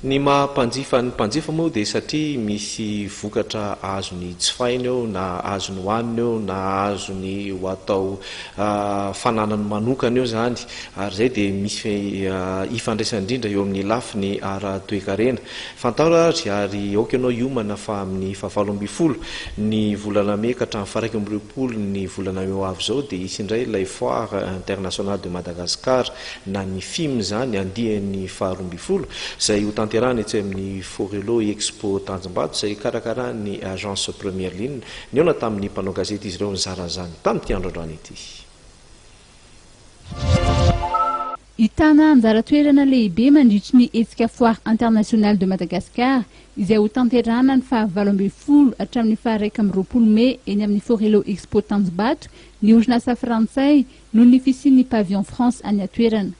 Ny maha mpanjifa ny mpanjifa moa dia satria misy vokatra azony jifaina eo na azony hohanina eo na azony ho atao fananany manokana eo izany ary izay dia misy ifandraisany indrindra eo amin'ny lafiny ara-toekarena. Fantaro ary ary aoka ianao hiomana fa amin'ny fahavalo ambin'ny folo ny volana mey ka hatramin'ny faha 21 ny volana mey ho avy izao dia hisy indray ilay Foire Internationale de Madagascar na ny FIM izany andiany faha-12 izay hotanterahina etsy amin'ny Forello Expo Tanjombato izay karakarain'ny Agence Première Ligne. Nihaona tamin'ny mpanao gazety izy ireo nizara an'izany tamin'ity andro androany ity. Hitana anjara toerana lehibe mandritry ny hetsika Foire Internationale de Madagascar izay hotanterahina ny faha-18 hatramin'ny faha-21 mey eny amin'ny Forello Expo Tanjombato ny orinasa frantsay noho ny fisian'ny Pavillon France any an-toerana.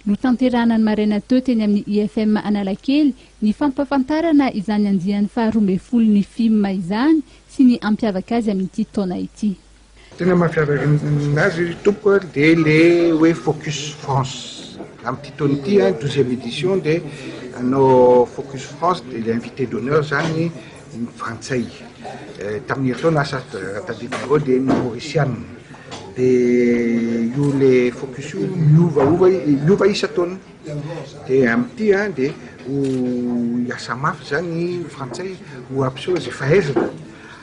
Notanterahana ny maraina teo teny amin'ny IFM Analakely ny fampahafantarana izany andiany faha-12 ny FIM izany sy ny hampiavaka azy amin'ity taona ity. Tena mampiavaka anazy tompoko dia le hoe focus France. Amin'ity taona ity, 12e édition, dia hanao focus France dia le invité d'honneur zany ny frantsay. Tamin'ny herintaona asa raha tadidinareo dia ny maurisiana. Dia io le focus io miovaova, miova isan-taona. Dia amin'ity dia ho hiasa mafy zany ny frantsay ho hampiseho izay fahaizana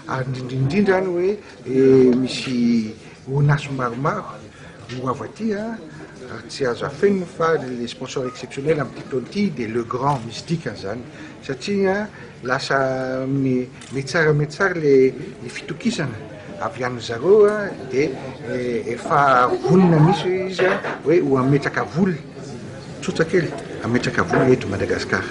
ary indrindra indrindra ny hoe misy orinasa maromaro ho avy aty ary tsy azo afenina fa le sponsor exceptionnel amin'ity taona ity dia le grand, misy dikany zany satria lasa mihetsara mihetsara le fitokisana avy any zareo dia efa vonona mihitsy izy hoe ho hametraka vola tsotra kely hametraka vola eto Madagasikara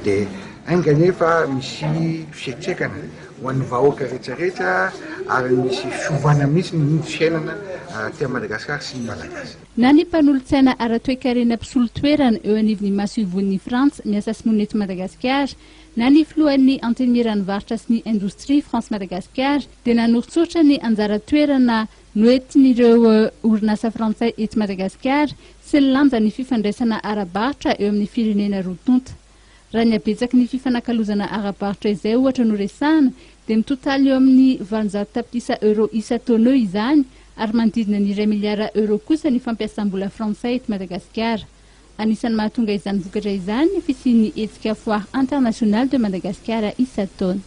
dia ainga anefa misy fiantraikany ho an'ny vahoaka rehetrarehetra ary misy fiovana mihitsy ny fiainana aty Madagasikara sy ny Malagasy. Na ny mpanolotsaina ara-toekarena mpisolo toerana eo anivon'ny masoivohon'ny Frantsa miasa sy monina eto Madagasikara na ny filohan'ny Antenimieran'ny varotra sy ny indostria France Madagascar dia nanoritsoritra ny anjara toerana noentin'ireo orinasa frantsay eto Madagasikara sy ny lanjan'ny fifandraisana ara-barotra eo amin'ny firenena roa tonta. Raha ny habetsaky ny fifanakalozana ara-barotra izay ohatra no resahana dia mitotaly eo amin'ny 800 tapitrisa euro isan-taona eo izany ary manodidina ny iray miliara euro kosa ny fampiasam-bola frantsay eto Madagasikara. Anisan'ny mahatonga izany vokatra izany ny fisian'ny hetsika Foire Internationale de Madagascar isan-taona.